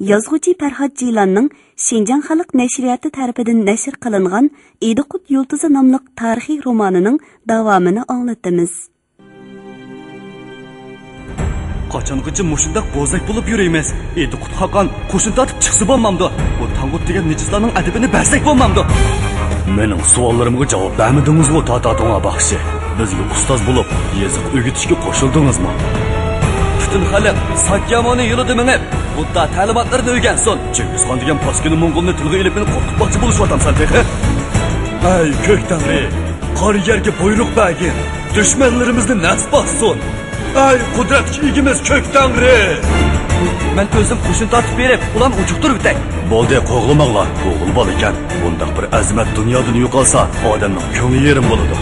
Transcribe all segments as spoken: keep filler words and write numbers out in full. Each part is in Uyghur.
يازغۇچى پەرھات جىلاننىڭ شىنجاڭ خەلق نەشرىياتى تەرىپىدىن نەشر قىلىنغان ئىدىقۇت يۇلتۇزى ناملىق تارىخىي رومانىنىڭ داۋامىنى ئاڭلىتىمىز. قاچانغىچە مۇشۇنداق بوزەك بولۇپ يۈرىمىز؟ ئىدىقۇت خاقان قوشۇن تارتىپ چىقسا بولمامدۇ؟ بۇ تاڭغۇت دېگەن نىجىسلارنىڭ ئەدىپىنى بەرسەك بولمامدۇ؟ مېنىڭ سوئاللىرىمغا جاۋاب بەرمىدىڭىزغۇ، تاتا توڭا باخشى؟ بىزگە ئۇستاز بولۇپ، يېزىق ئۆگىتىشكە قوشۇلدىڭىزمۇ؟ پۈتۈن خەلق ساكيامۇنى يولىدا مېڭىپ، بۇددا تەلىماتلىرىنى ئۆگەنسۇن. چىڭگىزخان دېگەن پاسكىنا موڭغۇلنى تىلغا ئېلىپ، مېنى قورقۇتماقچى بولۇشۇۋاتامسەن تېخى؟ ئەي كۆك تەڭرى، قارا يەرگە بۇيرۇق بەرگىن، دۈشمەنلىرىمىزنى نەس باسسۇن. ئەي قۇدرەتكە ئىگىمىز كۆك تەڭرى! مەن ئۆزۈم قوشۇن تارتىپ بېرىپ، ئۇلارنى ئۇجۇقتۇرۇۋېتەي. بولدى، قوغلىماڭلار، ئوغۇل بالا ئىكەن. بۇنداق بىر ئەزىمەت دۇنيادىن يوقالسا، ئادەمنىڭ كۆڭلى يېرىم بولىدۇ.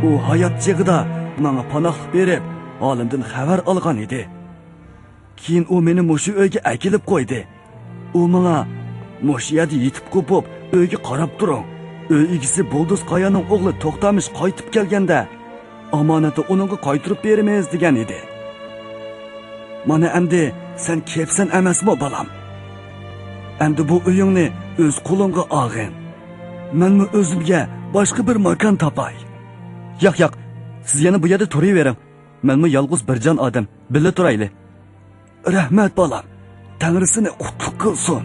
ئۇ ھايات چېغىدا ماڭا پاناھلىق بېرىپ، ھالىمدىن خەۋەر ئالغان ئىدى. كېيىن ئۇ مېنى مۇشۇ ئۆيگە ئەكېلىپ قويدى. ئۇ ماڭا، «مۇشۇ يەردە يېتىپ قوپۇپ، ئۆيگە قاراپ تۇرۇڭ. ئۆي ئىگىسى بۇلدۇز قايانىڭ ئوغلى توختامىش قايتىپ كەلگەندە، ئامانەتنى ئۇنىڭغا قايتۇرۇپ بېرىمىز» دېگەن ئىدى. مانا ئەمدى سەن كېپسەن ئەمەسمۇ، بالام؟ ئەمدى بۇ ئۆيۈڭنى ئۆز قولۇڭغا ئالغىن. مەنمۇ ئۆزۈمگە باشقا بىر ماكان تاپاي. ياق، ياق، سىز يەنە بۇ يەردە تۇرۇۋېرىڭ. مەنمۇ يالغۇز بىر جان ئادەم، بىللە تۇرايلى. رەھمەت، بالام. تەڭرى سېنى قۇتلۇق قىلسۇن.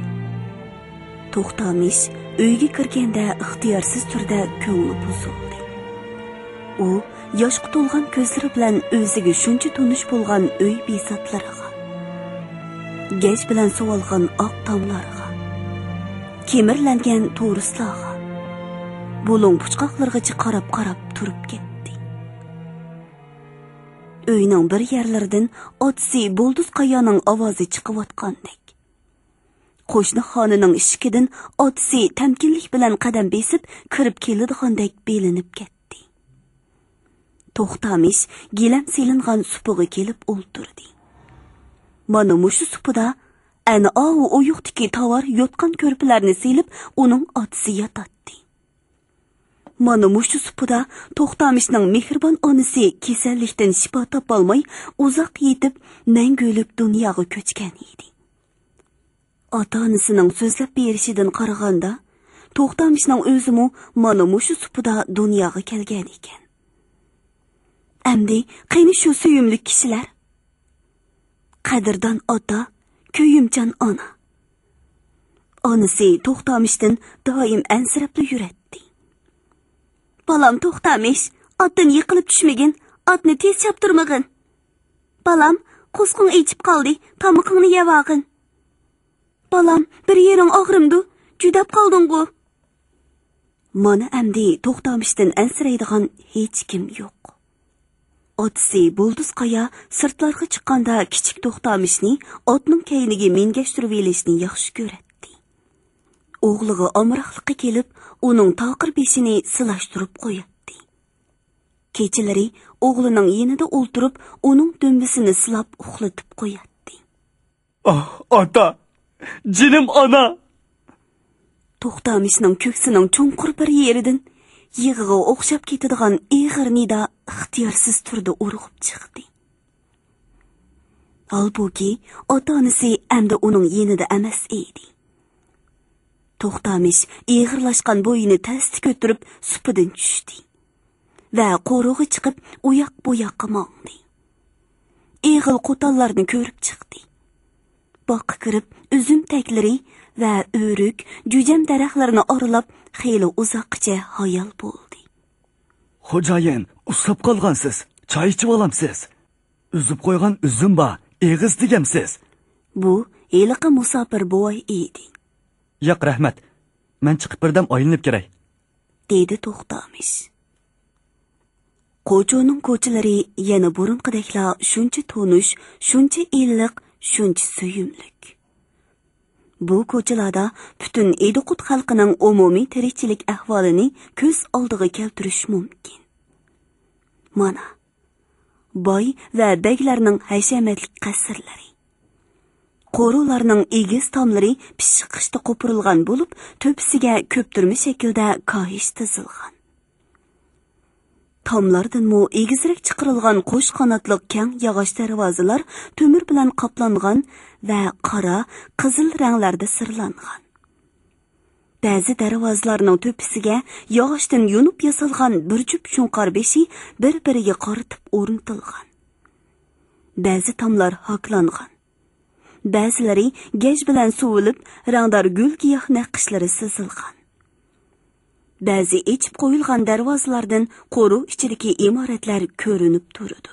توختامىش ئۆيگە كىرگەندە ئىختىيارسىز تۈردە كۆڭلى بۇزۇلدى. ئۇ ياشقا تولغان كۆزلىرى بىلەن ئۆزىگە شۇنچە تونۇش بولغان ئۆي بىساتلىرىغا، گەج بىلەن سۇۋالغان ئاق تاملارغا، كېمىرلەنگەن تورۇسلارغا، بۇلۇڭ پۇچقاقلىرىغىچە قاراپ-قاراپ تۇرۇپ كەتتى. ئۆينىڭ بىر يەرلىرىدىن ئاتىسى بۇلدۇز قايانىڭ ئاۋازى چىقىۋاتقاندەك. قوشنا خانىنىڭ ئىشىكىدىن ئاتىسى تەمكىنلىك بىلەن قەدەم بېسىپ كىرىپ كېلىدىغاندەك بىلىنىپ كەتتى. توختامىش گىلەم سېلىنغان سۇپىغا كېلىپ ئولتۇردى. مانا مۇشۇ سۇپىدا ئەنە ئاۋۇ ئويۇقتىكى تاۋار يوتقان كۆرپىلەرنى سېلىپ ئۇنىڭ ئاتىسى ياتاتتى. مانا مۇشۇ سۇپىدا توختامىشنىڭ مېھرىبان ئانىسى كېسەللىكتىن شىپا تاپالماي، ئۇزاق يېتىپ، مەڭگۈلۈك دۇنياغا كۆچكەن ئىدى. ئاتا-ئانىسىنىڭ سۆزلەپ بېرىشىدىن قارىغاندا، توختامىشنىڭ ئۆزىمۇ مانا مۇشۇ سۇپىدا دۇنياغا كەلگەن ئىكەن. ئەمدى قېنى شۇ سۆيۈملۈك كىشىلەر؟ قەدىردان ئاتا، كۆيۈمچان ئانا. ئانىسى توختامىشتىن دائىم ئەنسىرەپلا يۈرەتتى. «بالام توختامىش، ئاتتىن يىقىلىپ چۈشمىگىن، ئاتنى تېز چاپتۇرمىغىن. بالام، قورسىقىڭ ئېچىپ قالدى، تامىقىڭنى يەۋالغىن. بالام، بىر يېرىڭ ئاغرىمدۇ؟ جۈدەپ قالدىڭغۇ؟» مانا ئەمدى توختامىشتىن ئەنسىرەيدىغان ھېچكىم يوق. ئاتىسى بۇلدۇز قايا سىرتلارغا چىققاندا كىچىك توختامىشنى ئاتنىڭ كەينىگە مىنگەشتۈرۈۋېلىشنى ياخشى كۆرەتتى. ئوغلىغا ئامراقلىقى كېلىپ، ئۇنىڭ تاقىر بېشىنى سىلاشتۇرۇپ قوياتتى. كېچىلىرى ئوغلىنىڭ يېنىدا ئولتۇرۇپ، ئۇنىڭ دۈمبىسىنى سىلاپ ئۇخلىتىپ قوياتتى. ئاھ، ئاتا! جېنىم ئانا! توختامىشنىڭ كۆكسىنىڭ چوڭقۇر بىر يېرىدىن يىغىغا ئوخشاپ كېتىدىغان ئېغىر نىدا ئىختىيارسىز تۈردە ئۇرغۇپ چىقتى. ھالبۇكى، ئاتا-ئانىسى ئەمدى ئۇنىڭ يېنىدا ئەمەس ئىدى. توختامىش ئېغىرلاشقان بويىنى تەستە كۆتۈرۈپ، سۇپىدىن چۈشتى ۋە قورۇغا چىقىپ، ئۇياق-بۇياققا ماڭدى. ئېغىل قوتانلارنى كۆرۈپ چىقتى. باغقا كىرىپ، ئۈزۈم تەكلىرى ۋە ئۆرۈك، جۈجەم دەرەخلىرىنى ئارىلاپ، خېلى ئۇزاققىچە ھايال بولدى. خوجايىن، ئۇسساپ قالغانسىز. چاي ئىچىۋالامسىز؟ ئۈزۈپ قويغان ئۈزۈم بار، ئېغىز دېگەمسىز؟ بۇ ھېلىقى مۇساپىر بوۋاي ئىدى. ياق، رەھمەت. مەن چىقىپ بىردەم ئايلىنىپ كىرەي. دېدى توختامىش. قوچۇنىڭ كوچىلىرى يەنە بۇرۇنقىدەكلا شۇنچە تونۇش، شۇنچە ئىللىق، شۇنچە سۆيۈملۈك. بۇ كوچىلاردا پۈتۈن ئىدىقۇت خەلقىنىڭ ئومۇمىي تىرىكچىلىك ئەھۋالىنى كۆز ئالدىغا كەلتۈرۈش مۇمكىن. مانا، باي ۋە بەگلەرنىڭ ھەشەمەتلىك قەسىرلىرى. قورۇلارنىڭ ئېگىز تاملىرى پىششىق قىشتا قوپۇرۇلغان بولۇپ، تۆپىسىگە كۆپتۈرمە شەكلىدە كاھىش تىزىلغان. تاملاردىنمۇ ئېگىزرەك چىقىرىلغان قوش قاناتلىق كەڭ ياغاچ دەرۋازىلار تۆمۈر بىلەن قاپلانغان ۋە قارا، قىزىل رەڭلەردە سىرلانغان. بەزى دەرۋازىلارنىڭ تۆپىسىگە ياغاچتىن يونۇپ ياسالغان بىر جۈپ شۇڭقار بېشى بىر-بىرىگە قارىتىپ ئورنىتىلغان. بەزى تاملار ھاكلانغان. بەزىلىرى گەج بىلەن سۇۋىلىپ، رەڭدار گۈل-گىياھ نەقىشلىرى سىزىلغان. بەزى ئېچىپ قويۇلغان دەرۋازىلاردىن قورۇ ئىچىدىكى ئىمارەتلەر كۆرۈنۈپ تۇرىدۇ.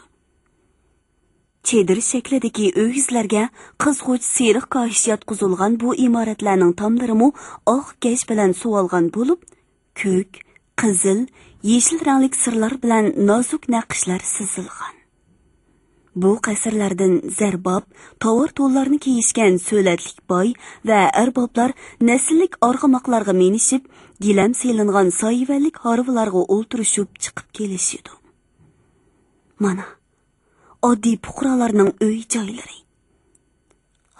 چېدىر شەكلىدىكى ئۆگزىلەرگە قىزغۇچ سېرىق كاھىش ياتقۇزۇلغان بۇ ئىمارەتلەرنىڭ تاملىرىمۇ ئاق گەج بىلەن سۇۋالغان بولۇپ، كۆك، قىزىل، يېشىل رەڭلىك سىرلار بىلەن نازۇك نەقىشلەر سىزىلغان. بۇ قەسىرلەردىن زەرباب، تاۋار تونلارنى كىيىشكەن سۆلەتلىك باي ۋە ئەربابلار نەسىللىك ئارغىماقلارغا مىنىشىپ، گىلەم سېلىنغان سايىۋەنلىك ھارۋىلارغا ئولتۇرۇشۇپ چىقىپ كېلىشىدۇ. مانا، ئاددىي پۇقرالارنىڭ ئۆي-جايلىرى.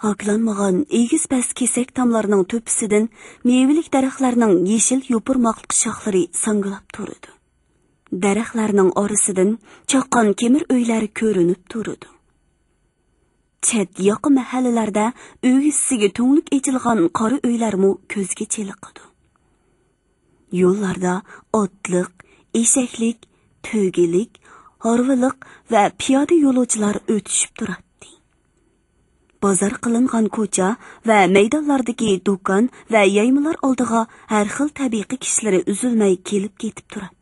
ھاكلانمىغان ئېگىز پەس كېسەك تاملارنىڭ تۆپىسىدىن مېۋىلىك دەرەخلەرنىڭ يېشىل يوپۇرماقلىق شاخلىرى ساڭگىلاپ تۇرىدۇ. دەرەخلەرنىڭ ئارىسىدىن چاققان كېمىر ئۆيلەر كۆرۈنۈپ تۇرىدۇ. چەت ياقا مەھەللىلەردە ئۆگزىسىگە تۈڭلۈك ئېچىلغان قارا ئۆيلەرمۇ كۆزگە چېلىقىدۇ. يوللاردا ئاتلىق، ئېشەكلىك، تۆگىلىك، ھارۋىلىق ۋە پىيادە يولۇچىلار ئۆتۈشۈپ تۇراتتى. بازار قىلىنغان كوچا ۋە مەيدانلاردىكى دۇكان ۋە يايمىلار ئالدىغا ھەر خىل تەبىقە كىشىلىرى ئۈزۈلمەي كېلىپ كېتىپ تۇراتتى.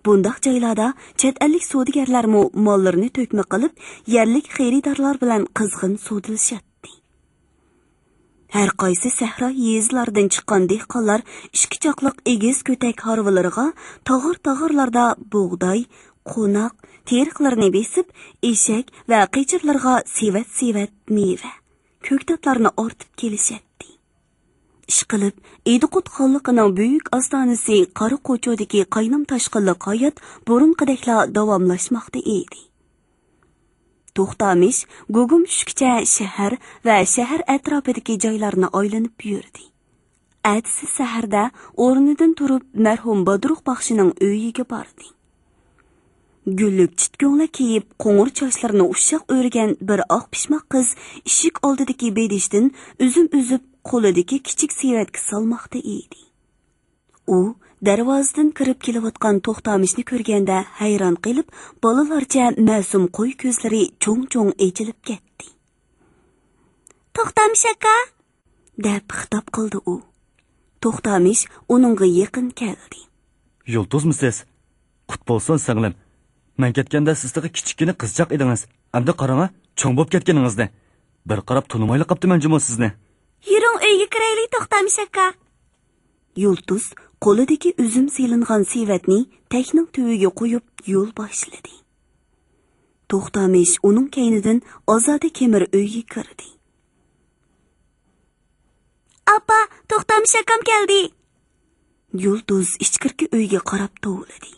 بۇنداق جايلاردا چەت ئەللىك سودىگەرلەرمۇ ماللىرىنى تۆكمە قىلىپ، يەرلىك خېرىدارلار بىلەن قىزغىن سودىلىشاتتى. ھەر قايسى سەھرا يېزىلاردىن چىققان دېھقانلار ئىككى چاقلىق ئېگىز كۆتەك ھارۋىلىرىغا تاغار-تاغارلاردا بۇغداي، قوناق، تېرىقلىرىنى بېسىپ، ئېشەك ۋە قېچىرلىرىغا سېۋەت-سېۋەت مېۋە، كۆكتاتلارنى ئارتىپ كېلىشەتتى. ئىشقىلىپ، ئىدىقۇت خانلىقىنىڭ بۈيۈك ئاستانىسى قارا قوچۇدىكى قاينام تاشقىنلىق ھايات بۇرۇنقىدەكلا داۋاملاشماقتا ئىدى. توختامىش گۇگۇم چۈشكىچە شەھەر ۋە شەھەر ئەتراپىدىكى جايلارنى ئايلىنىپ يۈردى. ئەتىسى سەھەردە ئورنىدىن تۇرۇپ، مەرھۇم بادۇرۇق باخشىنىڭ ئۆيىگە باردى. گۈللۈك چىت كۆڭلەك كىيىپ، قوڭۇر چاچلىرىنى ئۇششاق ئۆرىگەن بىر ئاق پىشماق قىز ئىشىك ئالدىدىكى بېدىشتىن ئۈزۈم ئۈزۈپ، قولىدىكى كىچىك سېۋەتكە سالماقتا ئىدى. ئۇ دەرۋازىدىن كىرىپ كېلىۋاتقان توختامىشنى كۆرگەندە ھەيران قېلىپ، بالىلارچە مەسۇم قوي كۆزلىرى چوڭ-چوڭ ئېچىلىپ كەتتى. «توختامىش ئاكا!» دەپ خىتاب قىلدى ئۇ. توختامىش ئۇنىڭغا يېقىن كەلدى. «يۇلتۇزمۇ سىز؟ قۇت بولسۇن، سىڭلىم. مەن كەتكەندە سىز تېخى كىچىككىنە قىزچاق ئىدىڭىز. ئەمدى قاراڭا، چوڭ بولۇپ كەتكىنىڭىزنى. بىر قاراپ تونۇمايلا قاپتىمەن جۇمۇ سىزنى.» «يۈرۈڭ، ئۆيگە كىرەيلى، توختامىش ئاكا.» يۇلتۇز قولىدىكى ئۈزۈم سېلىنغان سېۋەتنى تەكنىڭ تۈۋىگە قويۇپ يول باشلىدى. توختامىش ئۇنىڭ كەينىدىن ئازادە كېمىر ئۆيگە كىردى. «ئاپا، توختامىش ئاكام كەلدى!» يۇلتۇز ئىچكىرىكى ئۆيگە قاراپ توۋلىدى.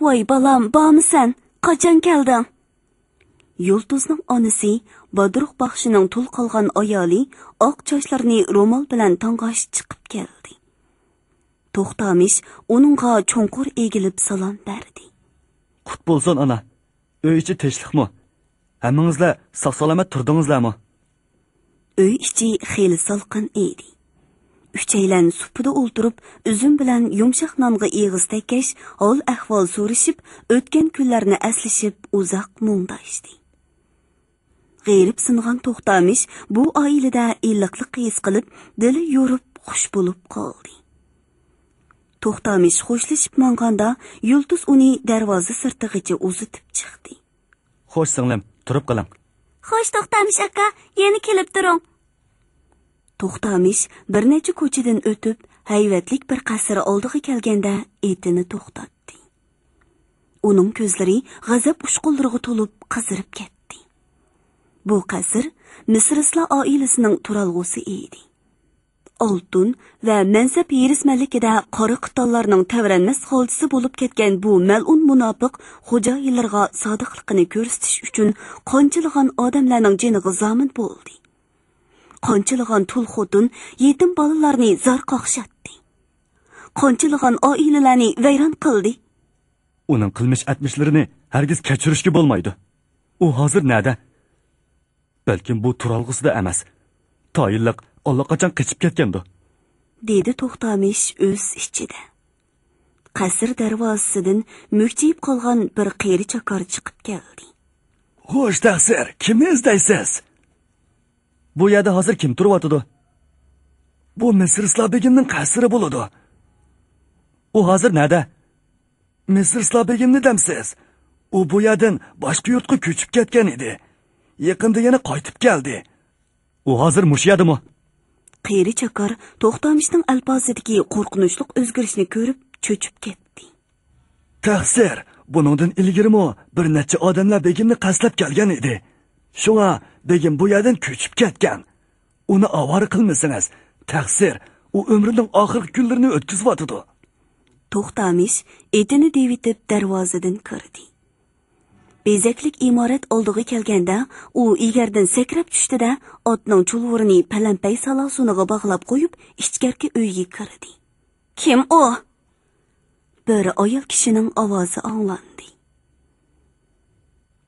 «ۋاي بالام، بارمۇ سەن؟ قاچان كەلدىڭ؟» يۇلتۇزنىڭ ئانىسى بادۇرۇق باخشىنىڭ تۇل قالغان ئايالى ئاق چاچلىرىنى رومال بىلەن تاڭغاش چىقىپ كەلدى. توختامىش ئۇنىڭغا چوڭقۇر ئېگىلىپ سالام بەردى. «قۇت بولسۇن، ئانا. ئۆي ئىچى تىنچلىقمۇ؟ ھەممىڭىزلەر ساق-سالامەت تۇردىڭىزلارمۇ؟» ئۆي ئىچى خېلى سالقىن ئىدى. ئۈچەيلەن سۇپىدا ئولتۇرۇپ، ئۈزۈم بىلەن يۇمشاق نانغا ئېغىز تەگكەچ، ھال-ئەھۋال سورىشىپ، ئۆتكەن كۈنلەرنى ئەسلىشىپ، ئۇزاق مۇڭداشتى. غېرىبسىنغان توختامىش بۇ ئائىلىدە ئىللىقلىق ھېس قىلىپ، دىلى يورۇپ، خۇش بولۇپ قالدى. توختامىش خوشلىشىپ ماڭغاندا، يۇلتۇز ئۇنى دەرۋازا سىرتىغىچە ئۇزىتىپ چىقتى. «خوش، سىڭلىم، تۇرۇپ قېلىڭ.» «خوش، توختامىش ئاكا، يەنە كېلىپ تۇرۇڭ.» توختامىش بىر نەچچە كوچىدىن ئۆتۈپ، ھەيۋەتلىك بىر قەسىر ئالدىغا كەلگەندە، ئېتىنى توختاتتى. ئۇنىڭ كۆزلىرى غەزەپ ئۇچقۇنلىرىغا تولۇپ قىزىرىپ كەتتى. بۇ قەسىر مىسىرىسلار ئائىلىسىنىڭ تۇرالغۇسى ئىدى. ئالتۇن ۋە مەنسەپ ھېرىسمەنلىكىدە قارا قىتانلارنىڭ تەۋرەنمەس خالتىسى بولۇپ كەتكەن بۇ مەلئۇن مۇناپىق خوجايىنلىرىغا سادىقلىقىنى كۆرسىتىش ئۈچۈن قانچىلىغان ئادەملەرنىڭ جېنىغا زامىن بولدى. قانچىلىغان تۇل خوتۇن، يېتىم بالىلارنى زار قاقشاتتى. قانچىلىغان ئائىلىلەرنى ۋەيران قىلدى. ئۇنىڭ قىلمىش ئەتمىشلىرىنى ھەرگىز كەچۈرۈشكە بولمايدۇ. ئۇ ھازىر نەدە؟ بەلكىم بۇ تۇرالغۇسىدا ئەمەس. تايىنلىق ئاللىقاچان قېچىپ كەتكەندۇ. دېدى توختامىش ئۆز ئىچىدە. قەسىر دەرۋازىسىدىن مۈكچىيىپ قالغان بىر قېرى چاكار چىقىپ كەلدى. خوش، تەقسىر، كىمنى ئىزدەيسىز؟ بۇ يەردە ھازىر كىم تۇرۇۋاتىدۇ؟ بۇ مىسرىسلا بېگىمنىڭ قەسرى بولىدۇ. ئۇ ھازىر نەدە؟ مىسرىسلا بېگىمنى دەمسىز؟ ئۇ بۇ يەردىن باشقا يۇرتقا كۆچۈپ كەتكەن ئىدى. يېقىندا يەنە قايتىپ كەلدى. ئۇ ھازىر مۇشۇ يەردىمۇ؟ قېرى چاكار توختامىشنىڭ ئەلپازىدىكى قورقۇنچلۇق ئۆزگىرىشنى كۆرۈپ چۆچۈپ كەتتى. تەقسىر، بۇنىڭدىن ئىلگىرىمۇ بىر نەچچە ئادەملەر بېگىمنى قەستلەپ كەلگەن ئىدى. شۇڭا بېگىم بۇ يەردىن كۆچۈپ كەتكەن. ئۇنى ئاۋارە قىلمىسىڭىز، تەقسىر، ئۇ ئۆمرىنىڭ ئاخىرقى كۈنلىرىنى ئۆتكۈزۈۋاتىدۇ. توختامىش ئېتىنى دېۋىتىپ دەرۋازىدىن كىردى. بېزەكلىك ئىمارەت ئالدىغا كەلگەندە، ئۇ ئېگەردىن سەكرەپ چۈشتى-دە، ئاتنىڭ چۇلۋۇرىنى پەلەمپەي سالاسۇنىغا باغلاپ قويۇپ، ئىچكەرىكى ئۆيگە كىردى. كىم ئۇ؟ بىر ئايال كىشىنىڭ ئاۋازى ئاڭلاندى.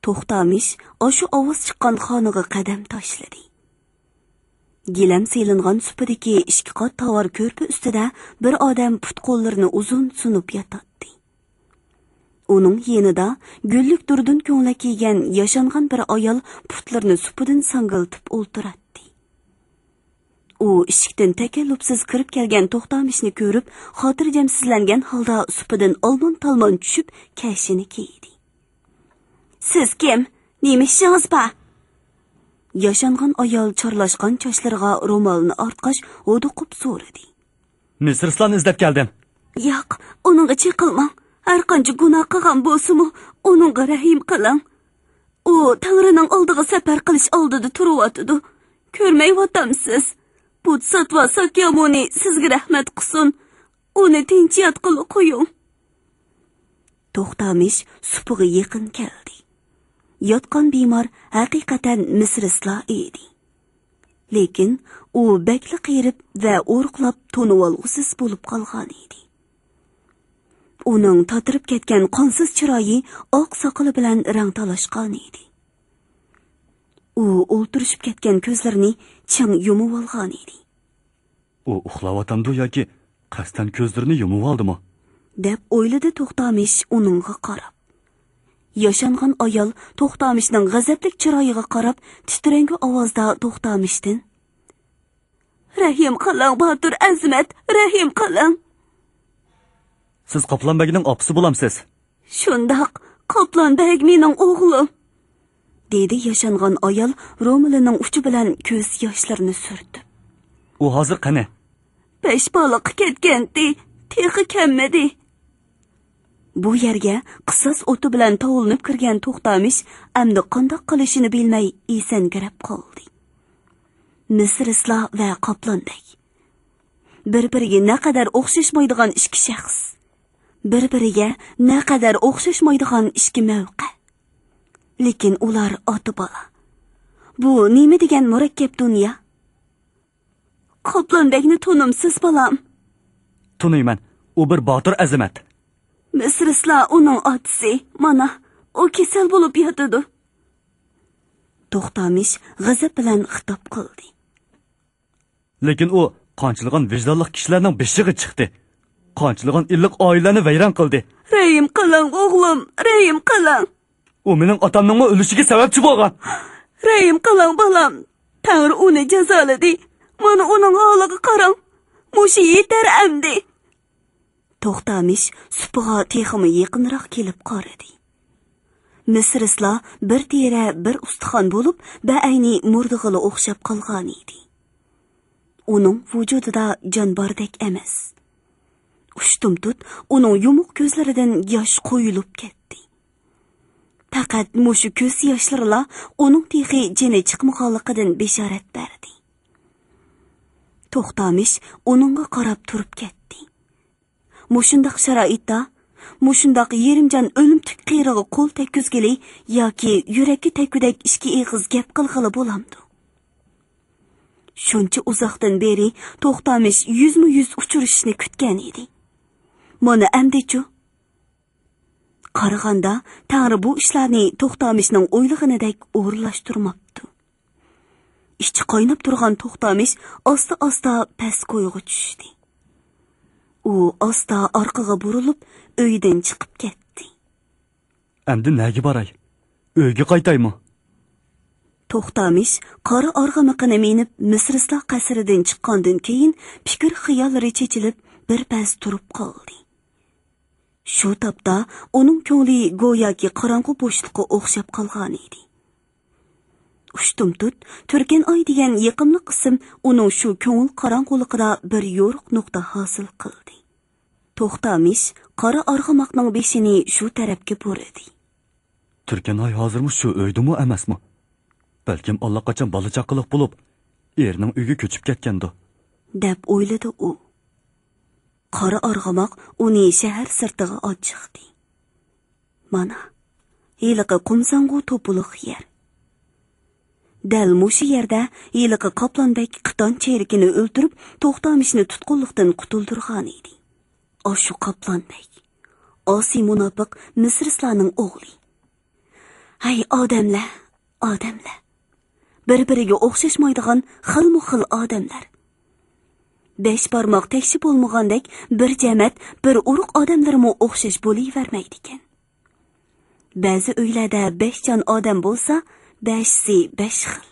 توختامىش ئاشۇ ئاۋاز چىققان خانىغا قەدەم تاشلىدى. گىلەم سېلىنغان سۇپىدىكى ئىككى قات تاۋار كۆرپە ئۈستىدە بىر ئادەم پۇت-قوللىرىنى ئۇزۇن سۇنۇپ ياتاتتى. ئۇنىڭ يېنىدا گۈللۈك دۇردۇن كۆڭلەك كىيگەن ياشانغان بىر ئايال پۇتلىرىنى سۇپىدىن ساڭگىلىتىپ ئولتۇراتتى. ئۇ ئىشىكتىن تەكەللۇپسىز كىرىپ كەلگەن توختامىشنى كۆرۈپ، خاتىرجەمسىزلەنگەن ھالدا سۇپىدىن ئالمان-تالمان چۈشۈپ، كەشىنى كىيدى. سىز كىم؟ نېمە ئىشىڭىز بار؟ ياشانغان ئايال چارلاشقان چاچلىرىغا رومالنى ئارتقاچ، ھودۇقۇپ سورىدى. مىسىرىسلاننى ئىزدەپ كەلدىم. ياق، ئۇنىڭغا چېقىلماڭ. ھەرقانچە گۇناھ قىلغان بولسىمۇ، ئۇنىڭغا رەھىم قىلىڭ. ئۇ تەڭرىنىڭ ئالدىغا سەپەر قىلىش ئالدىدا تۇرۇۋاتىدۇ. كۆرمەيۋاتامسىز؟ بۇدساتۋا ساكيامۇنى سىزگە رەھمەت قىلسۇن. ئۇنى تىنچ ياتقىلى قويۇڭ. توختامىش سۇپىغا يېقىن كەلدى. ياتقان بىمار ھەقىقەتەن مىسرىسلا ئىدى. لېكىن ئۇ بەكلا قېرىپ ۋە ئورۇقلاپ تونۇۋالغۇسىز بولۇپ قالغان ئىدى. ئۇنىڭ تاتىرىپ كەتكەن قانسىز چىرايى ئاق ساقىلى بىلەن رەڭ تالاشقان ئىدى. ئۇ ئولتۇرۇشۇپ كەتكەن كۆزلىرىنى چىڭ يۇمۇۋالغان ئىدى. ئۇ ئۇخلاۋاتامدۇ ياكى قەستەن كۆزلىرىنى يۇمۇۋالدىمۇ؟ دەپ ئويلىدى توختامىش ئۇنىڭغا قاراپ. ياشانغان ئايال توختامىشنىڭ غەزەپلىك چىرايىغا قاراپ، تىترەڭگۈ ئاۋازدا توختامىشتىن: رەھىم قىلىڭ، باتۇر ئەزىمەت، رەھىم قىلىڭ. سىز قاپلان بەگنىڭ ئاپىسى بولامسىز؟ شۇنداق، قاپلان بەگ مېنىڭ ئوغلۇم، دېدى ياشانغان ئايال رومىلىنىڭ ئۇچى بىلەن كۆز ياشلىرىنى سۈرتۈپ. ئۇ ھازىر قېنى؟ بەش بالىققا كەتكەنتى، تېخى كەلمىدى. بۇ يەرگە قىساس ئوتى بىلەن تاۋلىنىپ كىرگەن توختامىش ئەمدى قانداق قىلىشىنى بىلمەي ئېسەنگىرەپ قالدى. مىسرىسلا ۋە قاپلان بەگ. بىر-بىرىگە نەقەدەر ئوخشاشمايدىغان ئىككى شەخس. بىر-بىرىگە نەقەدەر ئوخشاشمايدىغان ئىككى مەۋقە. لېكىن ئۇلار ئاتا-بالا. بۇ نېمە دېگەن مۇرەككەپ دۇنيا؟ قاپلان بەگنى تونۇمسىز، بالام؟ تونۇيمەن. ئۇ بىر باتۇر ئەزىمەت. مىسرىسلا ئۇنىڭ ئاتىسى. مانا، ئۇ كېسەل بولۇپ ياتىدۇ. توختامىش غەزەپ بىلەن خىتاب قىلدى. لېكىن ئۇ قانچىلىغان ۋىجدانلىق كىشىلەرنىڭ بېشىغا چىقتى. قانچىلىغان ئىللىق ئائىلىلەرنى ۋەيران قىلدى. رەھىم قىلىڭ، ئوغلۇم، رەھىم قىلىڭ. ئۇ مېنىڭ ئاتامنىڭمۇ ئۆلۈشىگە سەۋەبچى بولغان. رەھىم قىلىڭ، بالام. تەڭرى ئۇنى جازالىدى. مانا ئۇنىڭ ھالىغا قاراڭ. مۇشۇ يېتەر ئەمدى. توختامىش سۇپىغا تېخىمۇ يېقىنراق كېلىپ قارىدى. مىسرىسلا بىر تېرە، بىر ئۇستىخان بولۇپ، بەئەينى مۇردىغىلا ئوخشاپ قالغان ئىدى. ئۇنىڭ ۋۇجۇدىدا جان باردەك ئەمەس. ئۇشتۇمتۇت ئۇنىڭ يۇمۇق كۆزلىرىدىن ياش قۇيۇلۇپ كەتتى. پەقەت مۇشۇ كۆز ياشلىرىلا ئۇنىڭ تېخى جېنى چىقمىغانلىقىدىن بېشارەت بەردى. توختامىش ئۇنىڭغا قاراپ تۇرۇپ كەتتى. مۇشۇنداق شارائىتتا، مۇشۇنداق يېرىمجان ئۆلۈمتۈك قېرىغا قول تەگكۈزگىلى ياكى يۈرەككە تەگكۈدەك ئىككى ئېغىز گەپ قىلغىلى بولامدۇ؟ شۇنچە ئۇزاقتىن بېرى توختامىش يۈزمۇ يۈز ئۇچرىشىشنى كۈتكەن ئىدى. مانا ئەمدىچۇ؟ قارىغاندا، تەڭرى بۇ ئىشلارنى توختامىشنىڭ ئويلىغىنىدەك ئورۇنلاشتۇرماپتۇ. ئىچى قايناپ تۇرغان توختامىش ئاستا-ئاستا پەس كويغا چۈشتى. ئۇ ئاستا ئارقىغا بۇرۇلۇپ، ئۆيدىن چىقىپ كەتتى. ئەمدى نەگە باراي؟ ئۆيگە قايتايمۇ؟ توختامىش قارا ئارغىمىقىنى مىنىپ، مىسرىسلار قەسرىدىن چىققاندىن كېيىن، پىكىر خىياللىرى چېچىلىپ، بىر پەس تۇرۇپ قالدى. شۇ تاپتا ئۇنىڭ كۆڭلى گوياكى قاراڭغۇ بوشلۇققا ئوخشاپ قالغانىدى. ئۇشتۇمتۇت تۈركەن ئاي دېگەن يېقىملىق ئىسىم ئۇنىڭ شۇ كۆڭۈل قاراڭغۇلۇقىدا بىر يورۇق نۇقتا ھاسىل قىلدى. توختامىش قارا ئارغىماقنىڭ بېشىنى شۇ تەرەپكە بۇرىدى. تۈركەن ئاي ھازىرمۇ شۇ ئۆيدىمۇ ئەمەسمۇ؟ بەلكىم ئاللىقاچان بالا چاقىلىق بولۇپ، ئېرىنىڭ ئۆيىگە كۆچۈپ كەتكەندۇ؟ دەپ ئويلىدى ئۇ. قارا ئارغىماق ئۇنى شەھەر سىرتىغا ئاچىقتى. مانا، ھېلىقى قۇمساڭغۇ توپىلىق يەر. دەل مۇشۇ يەردە ھېلىقى قاپلان بەگ قىتان چېرىكىنى ئۆلتۈرۈپ، توختامىشنى تۇتقۇنلۇقتىن قۇتۇلدۇرغان ئىدى. ئاشۇ قاپلان بەگ، ئاسىي مۇناپىق مىسرىسلارنىڭ ئوغلى. ھەي، ئادەملەر، ئادەملەر! بىر-بىرىگە ئوخشاشمايدىغان خىلمۇ خىل ئادەملەر. بەش بارماق تەكشى بولمىغاندەك بىر جەمەت، بىر ئۇرۇق ئادەملىرىمۇ ئوخشاش بولۇۋەرمەيدىكەن. بەزى ئۆيلەردە بەش جان ئادەم بولسا، بەشىسى بەش خىل.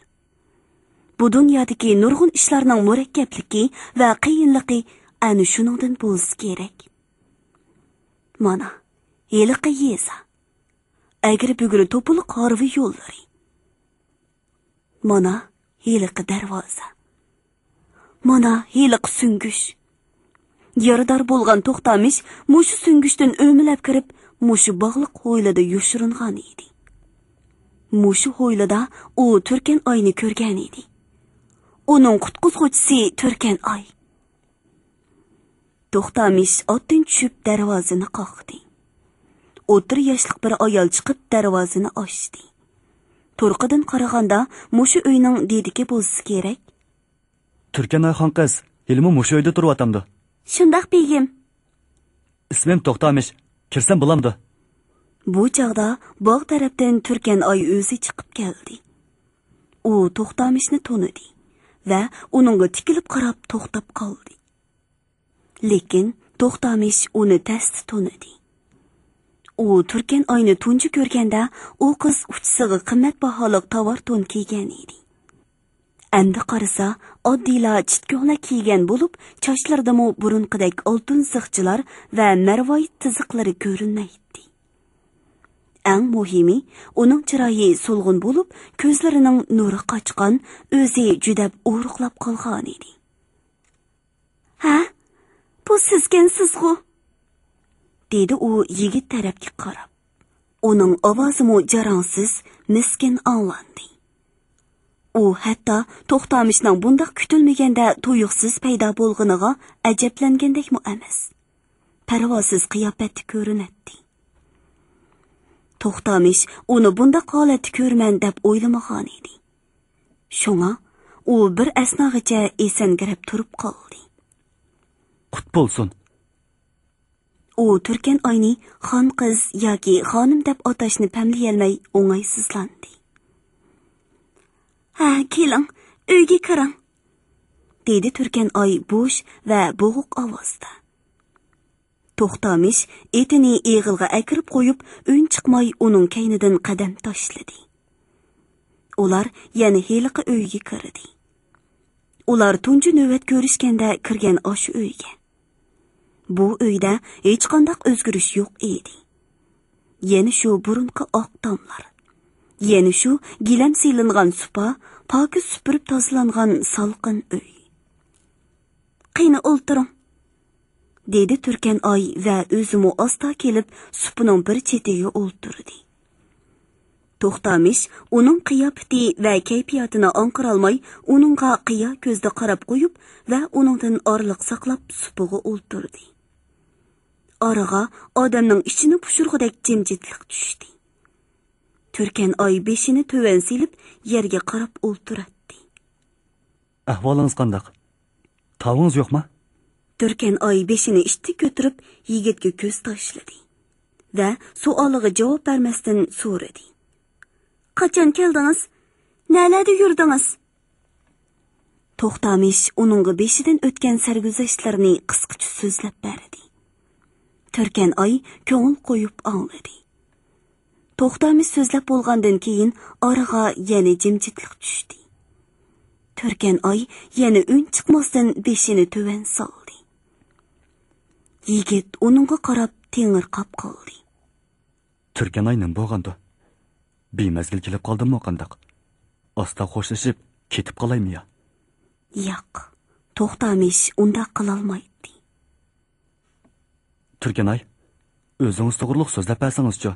بۇ دۇنيادىكى نۇرغۇن ئىشلارنىڭ مۇرەككەپلىكى ۋە قىيىنلىقى ئەنە شۇنىڭدىن بولسا كېرەك. مانا، ھېلىقى يېزا. ئەگرى-بۈگرى توپىلىق ھارۋا يوللىرى. مانا، ھېلىقى دەرۋازا. مانا، ھېلىقى سۈڭگۈچ. يارىدار بولغان توختامىش مۇشۇ سۈڭگۈچتىن ئۆمىلەپ كىرىپ، مۇشۇ باغلىق ھويلىدا يوشۇرۇنغان ئىدى. مۇشۇ ھويلىدا ئۇ تۈركەن ئاينى كۆرگەن ئىدى. ئۇنىڭ قۇتقۇزغۇچىسى تۈركەن ئاي. توختامىش ئاتتىن چۈشۈپ دەرۋازىنى قاقتى. ئوتتۇرا ياشلىق بىر ئايال چىقىپ دەرۋازىنى ئاچتى. تۇرقىدىن قارىغاندا مۇشۇ ئۆينىڭ دېدىكى بولسا كېرەك. تۈركەن ئاي خان قىز ھېلىمۇ مۇشۇ ئۆيدە تۇرۇۋاتامدۇ؟ شۇنداق بېگىم. ئىسمىم توختامىش، كىرسەم بولامدۇ؟ بۇ چاغدا باغ تەرەپتىن تۈركەن ئاي ئۆزى چىقىپ كەلدى. ئۇ توختامىشنى تونۇدى ۋە ئۇنىڭغا تىكىلىپ قاراپ توختاپ قالدى. لېكىن توختامىش ئۇنى تەستە تونۇدى. ئۇ تۈركەن ئاينى تۇنجى كۆرگەندە، ئۇ قىز ئۇچىسىغا قىممەت باھالىق تاۋار تون كىيگەن ئىدى. ئەمدى قارىسا، ئاددىيلا چىت كۆڭلەك كىيگەن بولۇپ، چاچلىرىدىمۇ بۇرۇنقىدەك ئالتۇن زىخچىلار ۋە مەرۋايىت تىزىقلىرى كۆرۈنمەيتتى. ئەڭ مۇھىمى، ئۇنىڭ چىرايى سولغۇن بولۇپ، كۆزلىرىنىڭ نۇرى قاچقان، ئۆزى جۈدەپ ئورۇقلاپ قالغانىدى. ھە؟ بۇ سىزكەنسىزغۇ؟ دېدى ئۇ يىگىت تەرەپكە قاراپ. ئۇنىڭ ئاۋازىمۇ جاراڭسىز، مىسكىن ئاڭلاندى. ئۇ ھەتتا توختامىشنىڭ بۇنداق كۈتۈلمىگەندە تۇيۇقسىز پەيدا بولغىنىغا ئەجەبلەنگەندەكمۇ ئەمەس. پەرۋاسىز قىياپەتتە كۆرۈنەتتى. توختامىش ئۇنى بۇنداق ھالەتتە كۆرىمەن دەپ ئويلىمىغانىدى. شۇڭا ئۇ بىر ئەسناغىچە ئېسەنگىرەپ تۇرۇپ قالدى. قۇت بولسۇن! ئۇ تۈركەن ئاينى خان قىز ياكى خانىم دەپ ئاتاشنى پەملىيەلمەي ئوڭايسىزلاندى. ھە، كېلىڭ، ئۆيگە كىرىڭ، دېدى تۈركەن ئاي بوش ۋە بوغۇق ئاۋازدا. توختامىش ئېتىنى ئېغىلغا ئەكىرىپ قويۇپ، ئۈن چىقماي ئۇنىڭ كەينىدىن قەدەم تاشلىدى. ئۇلار يەنە ھېلىقى ئۆيگە كىردى. ئۇلار تۇنجى نۆۋەت كۆرۈشكەندە كىرگەن ئاشۇ ئۆيگە. بۇ ئۆيدە ھېچقانداق ئۆزگىرىش يوق ئىدى. يەنە شۇ بۇرۇنقى ئاق تاملار. يەنە شۇ گىلەم سېلىنغان سۇپا، پاكىز سۈپۈرۈپ تازىلانغان سالقىن ئۆي. قېنى ئولتۇرۇڭ، دېدى تۈركەن ئاي ۋە ئۆزىمۇ ئاستا كېلىپ سۇپىنىڭ بىر چېتىگە ئولتۇردى. توختامىش ئۇنىڭ قىياپىتى ۋە كەيپىياتىنى ئاڭقىرالماي، ئۇنىڭغا قىيا كۆزدە قاراپ قويۇپ ۋە ئۇنىڭدىن ئارىلىق ساقلاپ سۇپىغا ئولتۇردى. ئارىغا ئادەمنىڭ ئىچىنى پۇشۇرغۇدەك جىمجىتلىق چۈشتى. تۈركەن ئاي بېشىنى تۆۋەن سېلىپ، يەرگە قاراپ ئولتۇراتتى. ئەھۋالىڭىز قانداق؟ تاۋىڭىز يوقما؟ تۈركەن ئاي بېشىنى ئىتتىك كۆتۈرۈپ، يىگىتكە كۆز تاشلىدى ۋە سوئالىغا جاۋاب بەرمەستىن سورىدى. قاچان كەلدىڭىز؟ نەلەردە يۈردىڭىز؟ توختامىش ئۇنىڭغا بېشىدىن ئۆتكەن سەرگۈزەشتلىرىنى قىسقىچە سۆزلەپ بەردى. تۈركەن ئاي كۆڭۈل قويۇپ ئاڭلىدى. توختامىش سۆزلەپ بولغاندىن كېيىن ئارىغا يەنە جىمجىتلىق چۈشتى. تۈركەن ئاي يەنە ئۈن چىقماستىن بېشىنى تۆۋەن سالدى. يىگىت ئۇنىڭغا قاراپ تېڭىرقاپ قالدى. تۈركەن ئاي نېمە بولغاندۇ؟ بىمەزگىل كېلىپ قالدىممۇ قانداق؟ ئاستا خوشلىشىپ كېتىپ قالايمۇ يا؟ ياق، توختامىش ئۇنداق قىلالمايتتى. تۈركەن ئاي، ئۆزىڭىز توغرۇلۇق سۆزلەپ بەرسىڭىزچۇ؟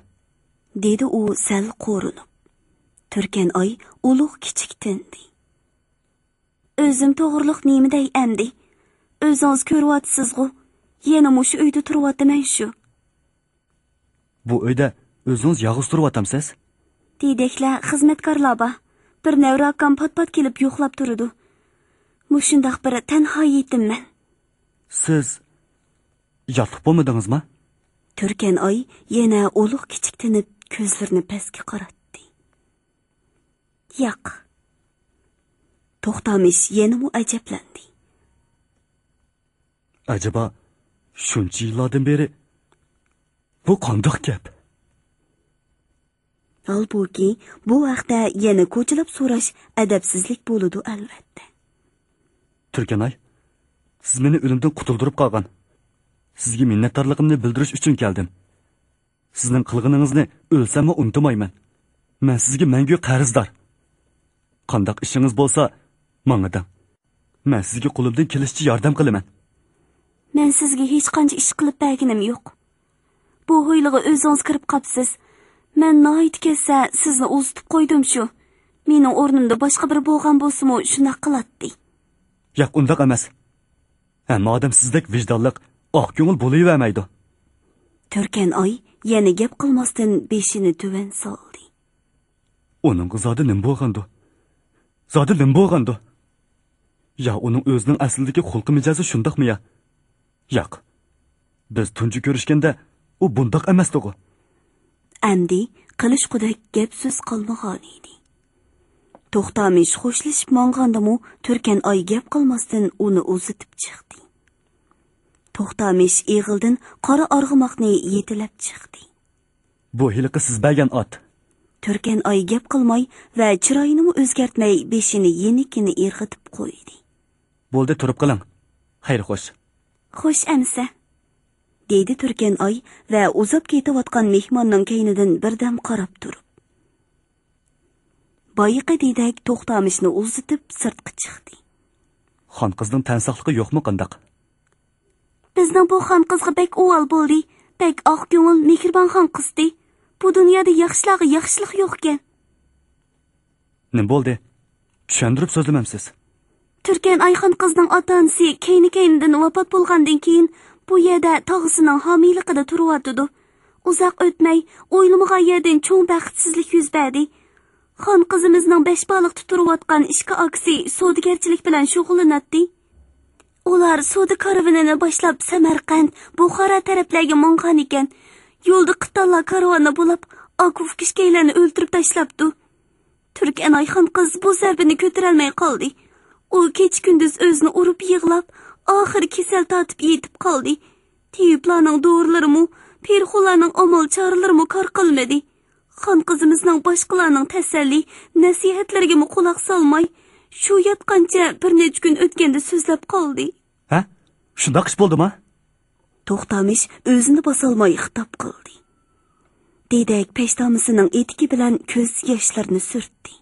دېدى ئۇ سەل قورۇنۇپ. تۈركەن ئاي ئۇلۇغ كىچىك تىندى. ئۆزۈم توغرۇلۇق نېمە دەي ئەمدى؟ ئۆزىڭىز كۆرۈۋاتىسىزغۇ، يەنە مۇشۇ ئۆيدە تۇرۇۋاتىمەن شۇ. بۇ ئۆيدە ئۆزىڭىز يالغۇز تۇرۇۋاتامسىز؟ دېدەكلەر خىزمەتكارلار بار. بىر نەۋرە ئاكام پات-پات كېلىپ يوقلاپ تۇرىدۇ. مۇشۇنداق بىر تەنھا يېتىممەن. سىز ياتلىق بولمىدىڭىزما؟ تۈركەن ئاي يەنە ئۇلۇغ كىچىك تىنىپ، كۆزلىرىنى پەسكە قاراتتى. ياق. توختامىش يەنىمۇ ئەجەبلەندى. ئەجەبا، شۇنچە يىللاردىن بېرى بۇ قانداق گەپ؟ ھالبۇكى، بۇ ھەقتە يەنە كوچىلاپ سوراش ئەدەپسىزلىك بولىدۇ، ئەلۋەتتە. تۈركەن ئاي، سىز مېنى ئۆلۈمدىن قۇتۇلدۇرۇپ قالغان، سىزگە مىننەتدارلىقىمنى بىلدۈرۈش ئۈچۈن كەلدىم. سىزنىڭ قىلغىنىڭىزنى ئۆلسەممۇ ئۇنتۇمايمەن. مەن سىزگە مەڭگۈ قەرزدار. قانداق ئىشىڭىز بولسا، ماڭا دەڭ. مەن سىزگە قولۇمدىن كېلىشىچە ياردەم قىلىمەن. مەن سىزگە ھېچقانچە ئىش قىلىپ بەرگىنىم يوق. بۇ ھويلىغا ئۆزىڭىز كىرىپ قاپسىز. مەن ناھايىتى كەتسە، سىزنى ئۇزىتىپ قويدۇم شۇ. مېنىڭ ئورنۇمدا باشقا بىرى بولغان بولسىمۇ، شۇنداق قىلاتتى. ياق، ئۇنداق ئەمەس. ھەممە ئادەم سىزدەك ۋىجدانلىق، ئاق كۆڭۈل بولۇۋەرمەيدۇ. تۈركەن ئاي يەنە گەپ قىلماستىن بېشىنى تۆۋەن سالدى. ئۇنىڭغا زادى نېمە بولغاندۇ؟ زادى نېمە بولغاندۇ؟ يا ئۇنىڭ ئۆزىنىڭ ئەسلىدىكى خۇلقى مىجەزى شۇنداقمۇ يا؟ ياق. بىز تۇنجى كۆرۈشكەندە ئۇ بۇنداق ئەمەستىغۇ. ئەمدى قىلىشقۇدەك گەپ سۆز قالمىغانىدى. توختامىش خوشلىشىپ ماڭغاندىمۇ، تۈركەن ئاي گەپ قىلماستىن ئۇنى ئۇزىتىپ چىقتى. توختامىش ئېغىلدىن قارا ئارغىماقنى يېتىلەپ چىقتى. بۇ ھېلىقى سىز بەرگەن ئات. تۈركەن ئاي گەپ قىلماي ۋە چىرايىنىمۇ ئۆزگەرتمەي بېشىنى يېنىككىنە ئىرغىتىپ قويدى. بولدى، تۇرۇپ قېلىڭ. خەير خوش. خوش ئەمىسە. دېدى تۈركەن ئاي ۋە ئۇزاپ كېتىۋاتقان مېھماننىڭ كەينىدىن بىردەم قاراپ تۇرۇپ. بايىقى دېدەك توختامىشنى ئۇزىتىپ سىرتقا چىقتى. خان قىزنىڭ تەن ساقلىقى يوقمۇ قانداق؟ بىزنىڭ بۇ خان قىزغا بەك ئۇۋال بولدى. بەك ئاق كۆڭۈل، مېھرىبان خان قىزتى. بۇ دۇنيادا ياخشىلارغا ياخشىلىق يوقكەن. نېمە بولدى؟ چۈشەندۈرۈپ سۆزلىمەمسىز؟ تۈركەن ئايخان قىزنىڭ ئاتا-ئانىسى كەينى-كەينىدىن ۋاپات بولغاندىن كېيىن، بۇ يەردە تاغىسىنىڭ ھامىيلىقىدا تۇرۇۋاتىدۇ. ئۇزاق ئۆتمەي، ئويلىمىغان يەردىن چوڭ بەختسىزلىك يۈز بەردى. خان قىزىمىزنىڭ بەش بالىقتا تۇرۇۋاتقان ئىككى ئاكىسى سودىگەرچىلىك بىلەن شۇغۇللىناتتى. ئۇلار سودا كارۋىنىنى باشلاپ، سەمەرقەنت، بۇخارا تەرەپلەرگە ماڭغانىكەن. يولدا قىتانلار كارۋاننى بولاپ، ئاكا-ئۇكا ئىككىيلەننى ئۆلتۈرۈپ تاشلاپتۇ. تۈركەن ئايخان قىز بۇ زەربىنى كۆتۈرەلمەي قالدى. ئۇ كېچە-كۈندۈز ئۆزىنى ئۇرۇپ يىغلاپ، ئاخىرى كېسەل تارتىپ يېتىپ قالدى. تېۋىپلارنىڭ دورىلىرىمۇ، پېرىخونلارنىڭ ئامال-چارىلىرىمۇ كار قىلمىدى. خان قىزىمىزنىڭ باشقىلارنىڭ تەسەللى، نەسىھەتلىرىگىمۇ قۇلاق سالماي، شۇ ياتقانچە بىر نەچچە كۈن ئۆتكەندە سۆزلەپ قالدى. ھە؟ شۇنداق ئىش بولدىما؟ توختامىش ئۆزىنى باسالماي خىتاب قىلدى. دېدەك پەشتامىسىنىڭ ئېتىكى بىلەن كۆز ياشلىرىنى سۈرتتى.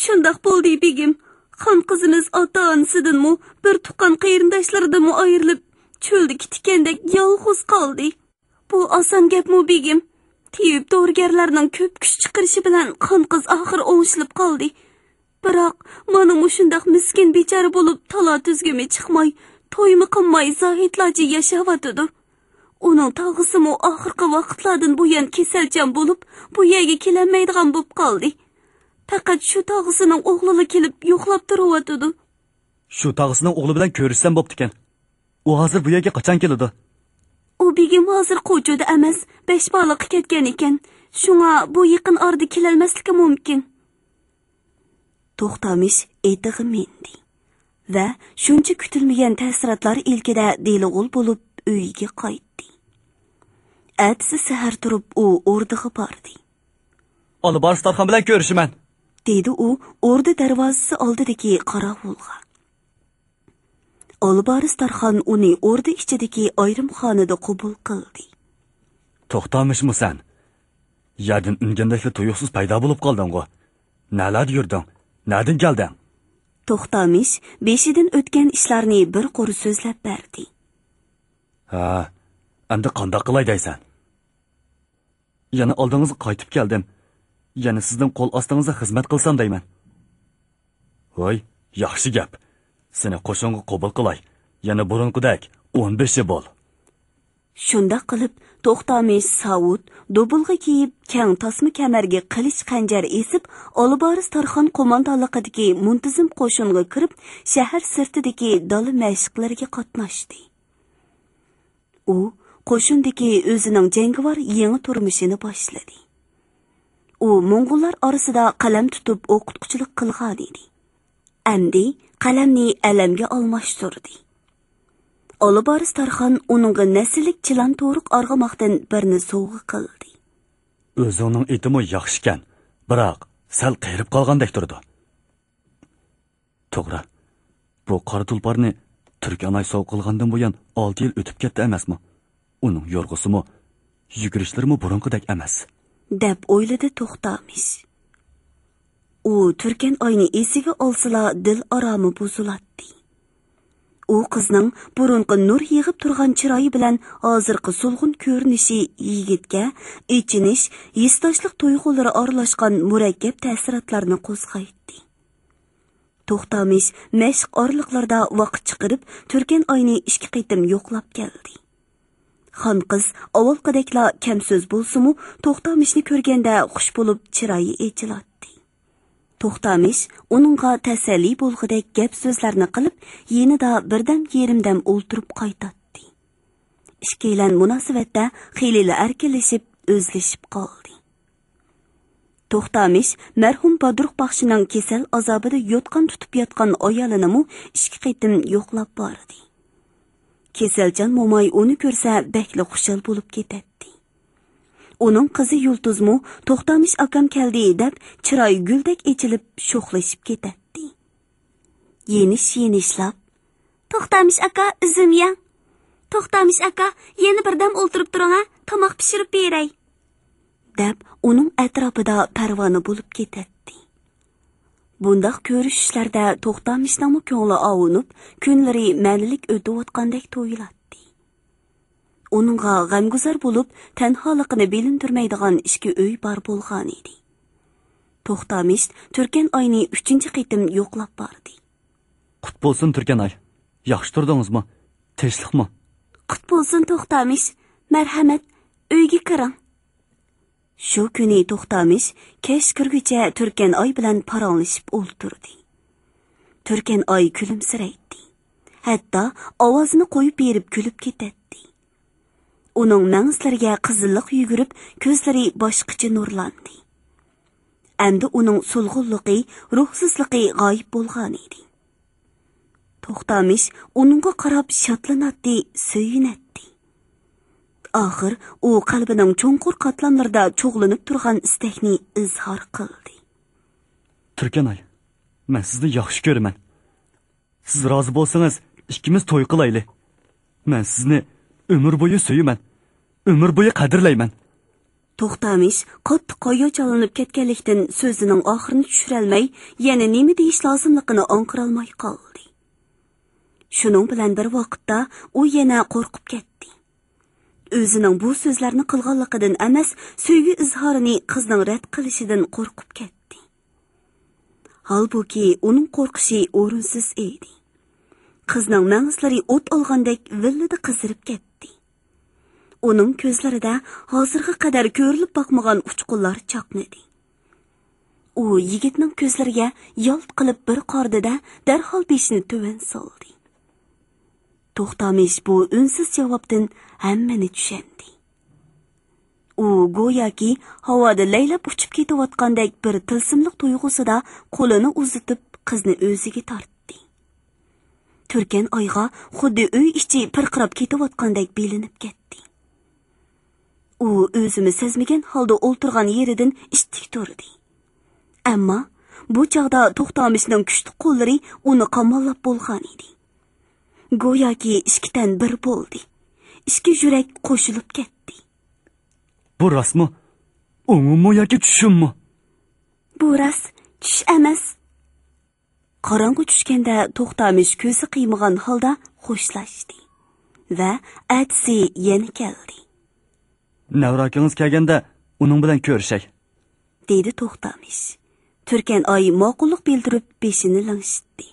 شۇنداق بولدى، بېگىم. خان قىزىمىز ئاتا-ئانىسىدىنمۇ، بىر تۇغقان قېرىنداشلىرىدىنمۇ ئايرىلىپ، چۆلدە كېتىكەندەك يالغۇز قالدى. بۇ ئاسان گەپمۇ، بېگىم؟ تېۋىپ دورىگەرلەرنىڭ كۆپ كۈچ چىقىرىشى بىلەن قان قىز ئاخىر ئوڭشىلىپ قالدى. بىراق، مانا مۇشۇنداق مىسكىن بىچارە بولۇپ، تالا تۈزگۈمى چىقماي، تويمۇ قىلماي، زاھىتلارچە ياشاۋاتىدۇ. ئۇنىڭ تاغىسىمۇ ئاخىرقى ۋاقىتلاردىن بۇيان كېسەلچان بولۇپ، بۇ يەرگە كېلەلمەيدىغان بولۇپ قالدى. پەقەت شۇ تاغىسىنىڭ ئوغلىلا كېلىپ يوقلاپ تۇرۇۋاتىدۇ. شۇ تاغىسىنىڭ ئوغلى بىلەن كۆرۈشسەم بوپتىكەن. ئۇ ھازىر بۇ يەرگە قاچان كېلىدۇ؟ ئۇ بېگىم ھازىر قوچۇدا ئەمەس، بەشبالىققا كەتكەن ئىكەن. شۇڭا بۇ يېقىن ئارىدا كېلەلمەسلىكى مۇمكىن. توختامىش ئېتىغا مىندى ۋە شۇنچە كۈتۈلمىگەن تەسىراتلار ئىلكىدە دېلىغۇل بولۇپ ئۆيىگە قايتتى. ئەتىسى سەھەر تۇرۇپ ئۇ ئوردىغا باردى. ئالىبارس تارخان بىلەن كۆرۈشىمەن، دېدى ئۇ ئوردا دەرۋازىسى ئالدىدىكى قاراۋۇلغا. ئالىبارس تارخان ئۇنى ئوردا ئىچىدىكى ئايرىم خانىدا قوبۇل قىلدى. توختامىشمۇ سەن؟ يەردىن ئۈنگەندەكلا تۇيۇقسىز پەيدا بولۇپ قالدىڭغۇ. نەلەردە يۈردۈڭ؟ نەدىن كەلدىڭ؟ توختامىش بېشىدىن ئۆتكەن ئىشلارنى بىر قۇر سۆزلەپ بەردى. ھە، ئەمدى قانداق قىلاي دەيسەن؟ يەنە ئالدىڭىزغا قايتىپ كەلدىم. يەنە سىزنىڭ قول ئاستىڭىزدا خىزمەت قىلسام دەيمەن. ھوي، ياخشى گەپ. سېنى قوشۇنغا قوبۇل قىلاي. يەنە بۇرۇنقىدەك ئون بېشى بول. شۇنداق قىلىپ، توختامىش ساۋۇت، دوبۇلغا كىيىپ، كەڭ تاسما كەمەرگە قىلىچ خەنجەر ئېسىپ، ئالىبارس تارخان قوماندانلىقىدىكى مۇنتىزىم قوشۇنغا كىرىپ، شەھەر سىرتىدىكى دالا مەشىقلىرىگە قاتناشتى. ئۇ قوشۇندىكى ئۆزىنىڭ جەڭگىۋار يېڭى تۇرمۇشىنى باشلىدى. ئۇ موڭغۇللار ئارىسىدا قەلەم تۇتۇپ ئوقۇتقۇچىلىق قىلغانىدى. ئەمدى قەلەمنى ئەلەمگە ئالماشتۇردى. ئالىبارس تارخان ئۇنىڭغا نەسىللىك چىلان تورۇق ئارغىماقتىن بىرنى سوۋغا قىلدى. ئۆزۈڭنىڭ ئېتىمۇ ياخشىكەن، بىراق سەل قېرىپ قالغاندەك تۇرىدۇ. توغرا، بۇ قارا تۇلپارنى تۈركەن ئاي سوۋغا قىلغاندىن بۇيان ئالتە يىل ئۆتۈپ كەتتى ئەمەسمۇ؟ ئۇنىڭ يورغىسىمۇ، يۈگۈرۈشلىرىمۇ بۇرۇنقىدەك ئەمەس. دەپ ئويلىدى توختامىش. ئۇ تۈركەن ئاينى ئېسىگە ئالسىلا دىل ئارامى بۇزۇلاتتى. ئۇ قىزنىڭ بۇرۇنقى نۇر يېغىپ تۇرغان چىرايى بىلەن ھازىرقى سولغۇن كۆرۈنۈشى يىگىتكە ئېچىنىش، ھېسداشلىق تۇيغۇلىرى ئارىلاشقان مۇرەككەپ تەسىراتلارنى قوزغايتتى. توختامىش مەشىق ئارىلىقلىرىدا ۋاقىت چىقىرىپ، تۈركەن ئاينى ئىككى قېتىم يوقلاپ كەلدى. خان قىز ئاۋۋالقىدەكلا كەم سۆز بولسىمۇ، توختامىشنى كۆرگەندە خۇش بولۇپ چىرايى ئېچىلاتتى. توختامىش ئۇنىڭغا تەسەللى بولغۇدەك گەپ سۆزلەرنى قىلىپ، يېنىدا بىردەم يېرىمدەم ئولتۇرۇپ قايتاتتى. ئىككىيلەن مۇناسىۋەتتە خېلىلا ئەركىنلىشىپ، ئۆزلىشىپ قالدى. توختامىش مەرھۇم بادرۇق باخشىنىڭ كېسەل ئازابىدا يوتقان تۇتۇپ ياتقان ئايالىنىمۇ ئىككى قېتىم يوقلاپ باردى. كېسەلچان موماي ئۇنى كۆرسە بەكلا خۇشال بولۇپ كېتەتتى. ئۇنىڭ قىزى يۇلتۇزمۇ «توختامىش ئاكام كەلدى» دەپ، چىرايى گۈلدەك ئېچىلىپ، شوخلىشىپ كېتەتتى. يېنىش-يېنىشلاپ، «توختامىش ئاكا، ئۈزۈم يەڭ. توختامىش ئاكا، يەنە بىردەم ئولتۇرۇپ تۇرۇڭ ھە، تاماق پىشۇرۇپ بېرەي.» دەپ، ئۇنىڭ ئەتراپىدا پەرۋانە بولۇپ كېتەتتى. بۇنداق كۆرۈشۈشلەردە توختامىشنىڭمۇ كۆڭلى ئاۋۇنۇپ، كۈنلىرى مەنىلىك ئۆتۈۋاتقاندەك تۇيۇلاتتى. ئۇنىڭغا غەمگۇزار بولۇپ، تەنھالىقىنى بىلىندۈرمەيدىغان ئىككى ئۆي بار بولغانىدى. توختامىش تۈركەن ئاينى ئۈچىنچى قېتىم يوقلاپ باردى. «قۇت بولسۇن، تۈركەن ئاي. ياخشى تۇردىڭىزمۇ؟ تىنچلىقمۇ؟» «قۇت بولسۇن، توختامىش. مەرھەمەت، ئۆيگە كىرىڭ.» شۇ كۈنى توختامىش كەچ كىرگۈچە تۈركەن ئاي بىلەن پاراڭلىشىپ ئولتۇردى. تۈركەن ئاي كۈلۈمسىرەيتتى. ھەتتا ئاۋازىنى قويۇپ بېرىپ كۈلۈپ كېتەتتى. ئۇنىڭ مەڭزىلىرىگە قىزىللىق يۈگۈرۈپ، كۆزلىرى باشقىچە نۇرلاندى. ئەمدى ئۇنىڭ سولغۇنلۇقى، روھسىزلىقى غايىب بولغانىدى. توختامىش ئۇنىڭغا قاراپ شادلىناتتى، سۆيۈنەتتى. ئاخىر ئۇ قەلبىنىڭ چوڭقۇر قاتلاملىرىدا چوغلىنىپ تۇرغان ئىستەكنى ئىزھار قىلدى. «تۈركەن ئاي، مەن سىزنى ياخشى كۆرىمەن. سىز رازى بولسىڭىز، ئىككىمىز توي قىلايلى. مەن سىزنى ئۆمۈر بويى سۆيىمەن. ئۆمۈر بويى قەدىرلەيمەن.» توختامىش قاتتىق ھاياجانلىنىپ كەتكەنلىكتىن، سۆزىنىڭ ئاخىرىنى چۈشۈرەلمەي، يەنە نېمە دېيىش لازىملىقىنى ئاڭقىرالماي قالدى. شۇنىڭ بىلەن بىر ۋاقىتتا، ئۇ يەنە قورقۇپ كەتتى. ئۆزىنىڭ بۇ سۆزلەرنى قىلغانلىقىدىن ئەمەس، سۆيگۈ ئىزھارىنى قىزنىڭ رەت قىلىشىدىن قورقۇپ كەتتى. ھالبۇكى، ئۇنىڭ قورقۇشى ئورۇنسىز ئىدى. قىزنىڭ مەڭزىلىرى ئوت ئالغاندەك ۋىللىدە قىزىرىپ كەتتى. ئۇنىڭ كۆزلىرىدە ھازىرغا قەدەر كۆرۈلۈپ باقمىغان ئۇچقۇنلار چاقنىدى. ئۇ يىگىتنىڭ كۆزلىرىگە يالت قىلىپ بىر قارىدى-دە، دەرھال بېشىنى تۆۋەن سالدى. توختامىش بۇ ئۈنسىز جاۋابتىن ھەممىنى چۈشەندى. ئۇ گوياكى ھاۋادا لەيلەپ ئۇچۇپ كېتىۋاتقاندەك بىر تىلسىملىق تۇيغۇسىدا قولىنى ئۇزىتىپ، قىزنى ئۆزىگە تارتتى. تۈركەن ئايغا خۇددى ئۆي ئىچى پىرقىراپ كېتىۋاتقاندەك بىلىنىپ كەتتى. ئۇ ئۆزىمۇ سەزمىگەن ھالدا ئولتۇرغان يېرىدىن ئىتتىك تۇردى. ئەمما بۇ چاغدا توختامىشنىڭ كۈچلۈك قوللىرى ئۇنى قاماللاپ بولغان ئىدى. گوياكى ئىككى تەن بىر بولدى. ئىككى يۈرەك قوشۇلۇپ كەتتى. بۇ راستمۇ؟ ئوڭۇممۇ ياكى چۈشۈممۇ؟ بۇ راست، چۈش ئەمەس. قاراڭغۇ چۈشكەندە توختامىش كۆزى قىيمىغان ھالدا خوشلاشتى ۋە ئەتىسى يەنە كەلدى. نەۋرە ئاكىڭىز كەلگەندە ئۇنىڭ بىلەن كۆرۈشەي، دېدى توختامىش. تۈركەن ئاي ماقۇللۇق بىلدۈرۈپ بېشىنى لىڭشىتتى.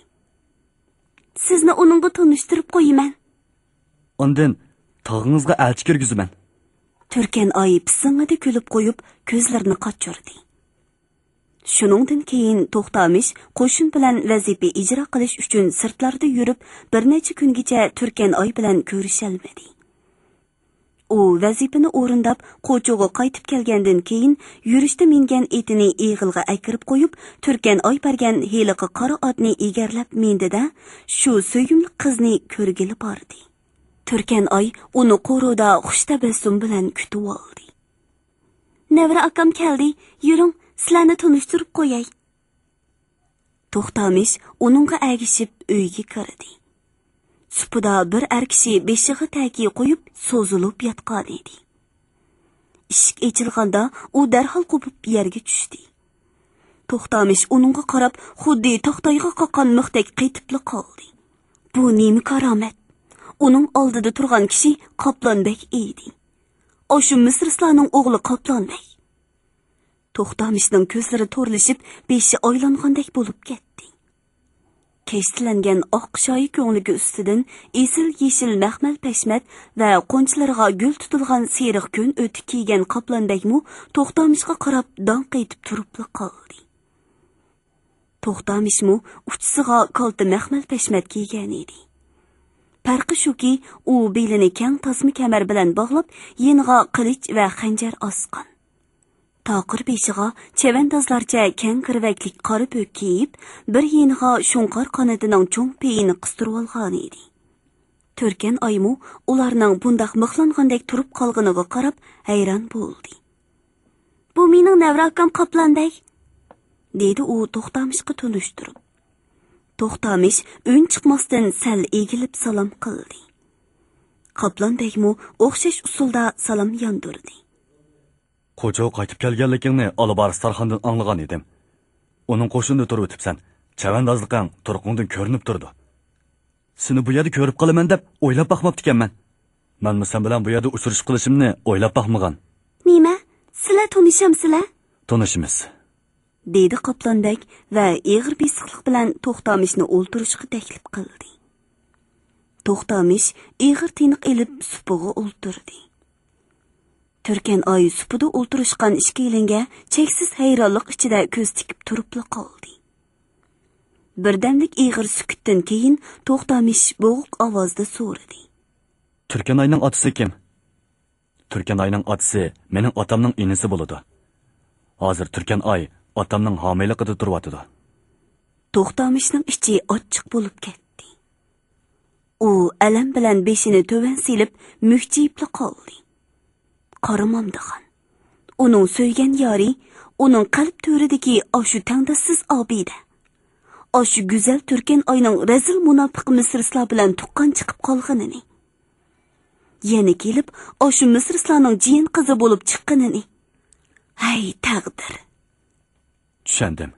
سىزنى ئۇنىڭغا تونۇشتۇرۇپ قويىمەن. ئاندىن تاغىڭىزغا ئەلچى كىرگۈزىمەن. تۈركەن ئاي پىسىڭىدە كۈلۈپ قويۇپ، كۆزلىرىنى قاچۇردى. شۇنىڭدىن كېيىن توختامىش قوشۇن بىلەن ۋەزىپە ئىجرا قىلىش ئۈچۈن سىرتلاردا يۈرۈپ، بىر نەچچە كۈنگىچە تۈركەن ئاي بىلەن كۆرۈشەلمىدى. ئۇ ۋەزىپىنى ئورۇنداپ، قوچۇغا قايتىپ كەلگەندىن كېيىن، يۈرۈشتە مىنگەن ئېتىنى ئېغىلغا ئەكىرىپ قويۇپ، تۈركەن ئاي بەرگەن ھېلىقى قارا ئاتنى ئېگەرلەپ مىندى-دە، شۇ سۆيۈملۈك قىزنى كۆرگىلى باردى. تۈركەن ئاي ئۇنى قورۇدا خۇش تەبەسسۇم بىلەن كۈتۈۋالدى. نەۋرە ئاكام كەلدى، يۈرۈڭ، سىلەرنى تونۇشتۇرۇپ قوياي. توختامىش ئۇنىڭغا ئەگىشىپ ئۆيگە كىردى. سۇپىدا بىر ئەر كىشى بېشىغا تەكىيە قويۇپ سوزۇلۇپ ياتقانىدى. ئىشىك ئېچىلغاندا ئۇ دەرھال قوپۇپ يەرگە چۈشتى. توختامىش ئۇنىڭغا قاراپ خۇددى تاختايغا قاققان مىختەك قېتىپلا قالدى. بۇ نېمە كارامەت؟ ئۇنىڭ ئالدىدا تۇرغان كىشى قاپلان بەگ ئىدى. ئاشۇ مىسرىسلارنىڭ ئوغلى قاپلان بەگ. توختامىشنىڭ كۆزلىرى تورلىشىپ، بېشى ئايلانغاندەك بولۇپ كەتتى. كەشتىلەنگەن ئاق شايى كۆڭلىكى ئۈستىدىن ئېسىل يېشىل مەخمەل پەشمەت ۋە قونچىلىرىغا گۈل تۇتۇلغان سېرىق كۆن ئۆتۈك كىيگەن قاپلان بەگمۇ توختامىشقا قاراپ داڭ قېتىپ تۇرۇپلا قالدى. توختامىشمۇ ئۇچىسىغا كالتە مەخمەل پەشمەت كىيگەنىدى. پەرقى شۇكى، ئۇ بېلىنى كەڭ تاسما كەمەر بىلەن باغلاپ، يېنىغا قىلىچ ۋە خەنجەر ئاسقان. تاقىر بېشىغا چەۋەندازلارچە كەڭ گىرۋەكلىك قارا بۆك كىيىپ، بىر يېنىغا شۇڭقار قانىتىنىڭ چوڭ پېيىنى قىستۇرۇۋالغانىدى. تۈركەن ئايمۇ ئۇلارنىڭ بۇنداق مىخلانغاندەك تۇرۇپ قالغىنىغا قاراپ ھەيران بولدى. بۇ مېنىڭ نەۋرە ئاكام قاپلان بەگ، دېدى ئۇ توختامىشقا تونۇشتۇرۇپ. توختامىش ئۈن چىقماستىن سەل ئېگىلىپ سالام قىلدى. قاپلان بەگمۇ ئوخشاش ئۇسۇلدا سالام ياندۇردى. قوچۇغا قايتىپ كەلگەنلىكىڭنى ئالىبارس تارخاندىن ئاڭلىغان ئىدىم. ئۇنىڭ قوشۇنىدا تۇرۇۋېتىپسەن. چەۋەندازلىقىڭ تۇرقۇڭدىن كۆرۈنۈپ تۇرىدۇ. سېنى بۇ يەردە كۆرۈپ قالىمەن دەپ ئويلاپ باقماپتىكەنمەن. مەنمۇ سەن بىلەن بۇ يەردە ئۇچرىشىپ قېلىشىمنى ئويلاپ باقمىغان. نېمە؟ سىلەر تونۇشامسىلەر؟ تونۇشىمىز، دېدى قاپلان بەگ ۋە ئېغىر بېسىقلىق بىلەن توختامىشنى ئولتۇرۇشقا تەكلىپ قىلدى. توختامىش ئېغىر تىنىق ئېلىپ سۇپىغا ئولتۇردى. تۈركەن ئاي سۇپىدا ئولتۇرۇشقان ئىككىيلەنگە چەكسىز ھەيرانلىق ئىچىدە كۆز تىكىپ تۇرۇپلا قالدى. بىردەملىك ئېغىر سۈكۈتتىن كېيىن توختامىش بوغۇق ئاۋازدا سورىدى. تۈركەن ئاينىڭ ئاتىسى كىم؟ تۈركەن ئاينىڭ ئاتىسى مېنىڭ ئاتامنىڭ ئىنىسى بولىدۇ. ھازىر تۈركەن ئاي ئاتامنىڭ ھامىيلىقىدا تۇرۇۋاتىدۇ. توختامىشنىڭ ئىچى ئاچچىق بولۇپ كەتتى. ئۇ ئەلەم بىلەن بېشىنى تۆۋەن سېلىپ، مۈكچىيىپلا قالدى. قارىمامدىغان. ئۇنىڭ سۆيگەن يارى، ئۇنىڭ قەلب تۆرىدىكى ئاشۇ تەڭداشسىز ئابىدە. ئاشۇ گۈزەل تۈركەن ئاينىڭ رەزىل مۇناپىق مىسرىسلار بىلەن تۇغقان چىقىپ قالغىنىنى. يەنە كېلىپ، ئاشۇ مىسرىسلارنىڭ جىيەن قىزى بولۇپ چىققىنىنى. ھەي، تەقدىر! چۈشەندىم.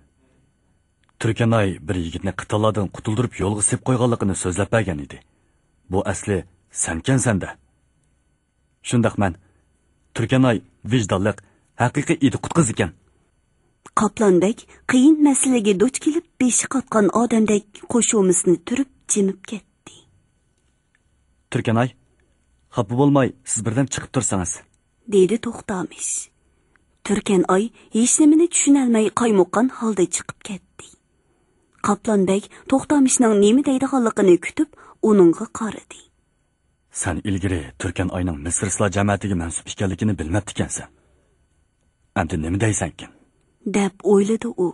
تۈركەن ئاي بىر يىگىتنى قىتاللاردىن قۇتۇلدۇرۇپ يولغا سېلىپ قويغانلىقىنى سۆزلەپ بەرگەن ئىدى. بۇ ئەسلى سەنكەنسەن-دە. شۇنداق مەن. تۈركەن ئاي ۋىجدانلىق، ھەقىقىي ئىدىقۇت قىز ئىكەن. قاپلان بەگ قىيىن مەسىلىگە دۇچ كېلىپ، بېشى قاتقان ئادەمدەك قوشۇمىسىنى تۈرۈپ جىمىپ كەتتى. تۈركەن ئاي، خاپا بولماي، سىز بىردەم چىقىپ تۇرسىڭىز. دېدى توختامىش. تۈركەن ئاي ھېچنېمىنى چۈشىنەلمەي قايمۇققان ھالدا چىقىپ كەتتى. قاپلان بەگ توختامىشنىڭ نېمە دەيدىغانلىقىنى كۈتۈپ، ئۇنىڭغا قارىدى. سەن ئىلگىرى تۈركەن ئاينىڭ مىسىرلار جەمەتىگە مەنسۇپ ئىكەنلىكىنى بىلمەپتىكەنسەن. ئەمدى نېمە دەيسەنكىن؟ دەپ ئويلىدى ئۇ.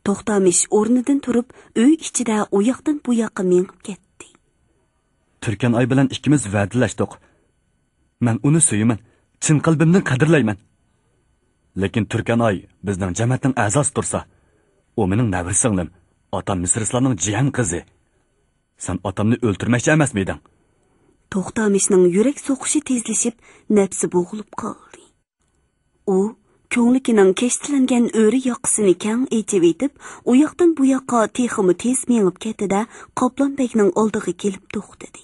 توختامىش ئورنىدىن تۇرۇپ، ئۆي ئىچىدە ئۇ ياقتىن بۇ ياققا مېڭىپ كەتتى. تۈركەن ئاي بىلەن ئىككىمىز ۋەدىلەشتۇق. مەن ئۇنى سۆيىمەن، چىن قەلبىمدىن قەدىرلەيمەن. لېكىن تۈركەن ئاي بىزنىڭ جەمەتنىڭ ئەزاسى تۇرسا، ئۇ مېنىڭ نەۋرە سىڭلىم، ئاتام مىسىرلارنىڭ جىيەن قىزى. سەن ئاتامنى ئۆلتۈرمەكچى ئەمەسمىدىڭ؟ توختامىشنىڭ يۈرەك سوقۇشى تېزلىشىپ، نەپسى بوغۇلۇپ قالدى. ئۇ كۆڭلىكىنىڭ كەشتىلەنگەن ئۆرە ياقىسىنى كەڭ ئېچىۋېتىپ، ئۇ ياقتىن بۇ ياققا تېخىمۇ تېز مېڭىپ كەتتى-دە، قاپلان بەگنىڭ ئالدىغا كېلىپ توختىدى.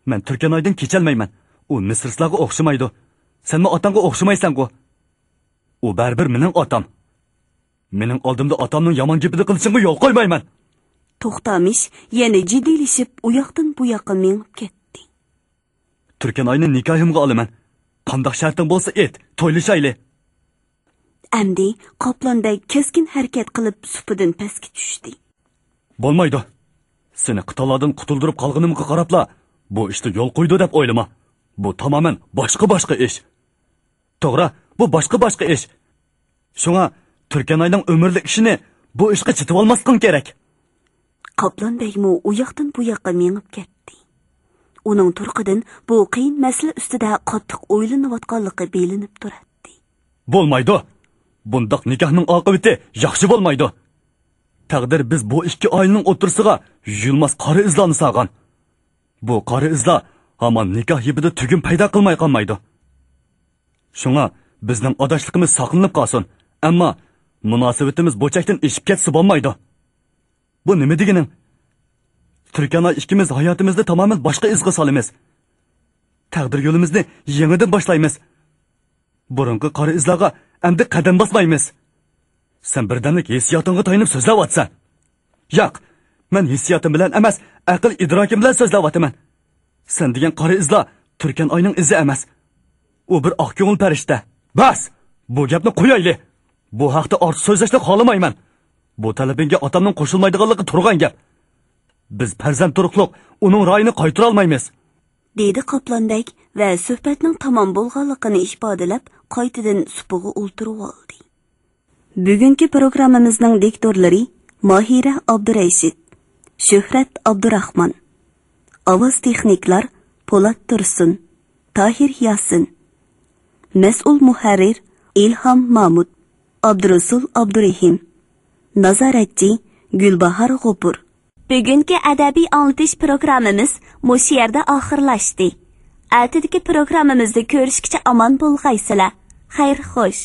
مەن تۈركەن ئايدىن كېچەلمەيمەن. ئۇ مىسىرلارغا ئوخشىمايدۇ. سەنمۇ ئاتاڭغا ئوخشىمايسەنغۇ. ئۇ بەرىبىر مېنىڭ ئاتام. مېنىڭ ئالدىمدا ئاتامنىڭ يامان گېپىنى قىلىشىڭغا يول قويمايمەن. توختامىش يەنە جىددىيلىشىپ، ئۇ ياقتىن بۇ ياققا مېڭىپ كەتتى. تۈركەن ئاينى نىكاھىمغا ئالىمەن. قانداق شەرتىڭ بولسا ئېيت، تويلىشايلى. ئەمدى قاپلان بەگ كەسكىن ھەرىكەت قىلىپ سۇپىدىن پەسكە چۈشتى. بولمايدۇ. سېنى قىتانلاردىن قۇتۇلدۇرۇپ قالغىنىمغا قاراپلا، بۇ ئىشتا يول قويدۇ دەپ ئويلىما. بۇ تامامەن باشقا-باشقا ئىش. توغرا، بۇ باشقا-باشقا ئىش. شۇڭا تۈركەن ئاينىڭ ئۆمۈرلۈك ئىشىنى بۇ ئىشقا چېتىۋالماسلىقىڭ كېرەك. قاپلان بەگمۇ ئۇ ياقتىن بۇ ياققا مېڭىپ كەتتى. ئۇنىڭ تۇرقىدىن بۇ قىيىن مەسىلە ئۈستىدە قاتتىق ئويلىنىۋاتقانلىقى بىلىنىپ تۇراتتى. بولمايدۇ. بۇنداق نىكاھنىڭ ئاقىۋىتى ياخشى بولمايدۇ. تەقدىر بىز بۇ ئىككى ئائىلىنىڭ ئوتتۇرىسىغا يۇيۇلماس قارا ئىزلارنى سالغان. بۇ قارا ئىزلار ھامان نىكاھ يىپىدا تۈگۈن پەيدا قىلماي قالمايدۇ. شۇڭا بىزنىڭ ئاداشلىقىمىز ساقلىنىپ قالسۇن، ئەمما مۇناسىۋىتىمىز بۇ چەكتىن ئېشىپ كەتسە بولمايدۇ. بۇ نېمە دېگىنىڭ؟ تۈركەن ئاي ئىككىمىز ھاياتىمىزنى تامامەن باشقا ئىزغا سالىمىز. تەقدىر يولىمىزنى يېڭىدىن باشلايمىز. بۇرۇنقى قارا ئىزلارغا ئەمدى قەدەم باسمايمىز. سەن بىردەملىك ھېسسىياتىڭغا تايىنىپ سۆزلەۋاتىسەن. ياق، مەن ھېسسىياتىم بىلەن ئەمەس، ئەقىل ئىدراكىم بىلەن سۆزلەۋاتىمەن. سەن دېگەن قارا ئىزلار تۈركەن ئاينىڭ ئىزى ئەمەس. ئۇ بىر ئاق كۆڭۈل پەرىشتە. بەس! بۇ گەپنى قويايلى. بۇ ھەقتە ئارتۇق سۆزلەشنى خالىمايمەن. بۇ تەلىپىڭگە ئاتامنىڭ قوشۇلمايدىغانلىقى تۇرغان گەپ. بىز پەرزەنت تۇرۇقلۇق ئۇنىڭ رايىنى قايتۇرالمايمىز. دېدى قاپلان بەگ ۋە سۆھبەتنىڭ تامام بولغانلىقىنى ئىپادىلەپ، قايتىدىن سۇپىغا ئولتۇرۇۋالدى. بۈگۈنكى پروگراممىمىزنىڭ دىكتورلىرى ماھىرە ئابدۇرەشىت، شۆھرەت ئابدۇراخمان. ئاۋاز تېخنىكلار پولات تۇرسۇن، تاھىر ياسىن. مەسئۇل مۇھەررىر ئىلھام مامۇت، ئابدۇرۇسۇل ئابدۇرېھىم. نازارەتچى گۈلباھار غوپۇر. بۈگۈنكى ئەدەبىي ئاڭلىتىش پروگراممىمىز مۇشۇ يەردە ئاخىرلاشتى. ئەتىدىكى پروگراممىمىزدا كۆرۈشكىچە ئامان بولغايسىلەر. خەير خوش.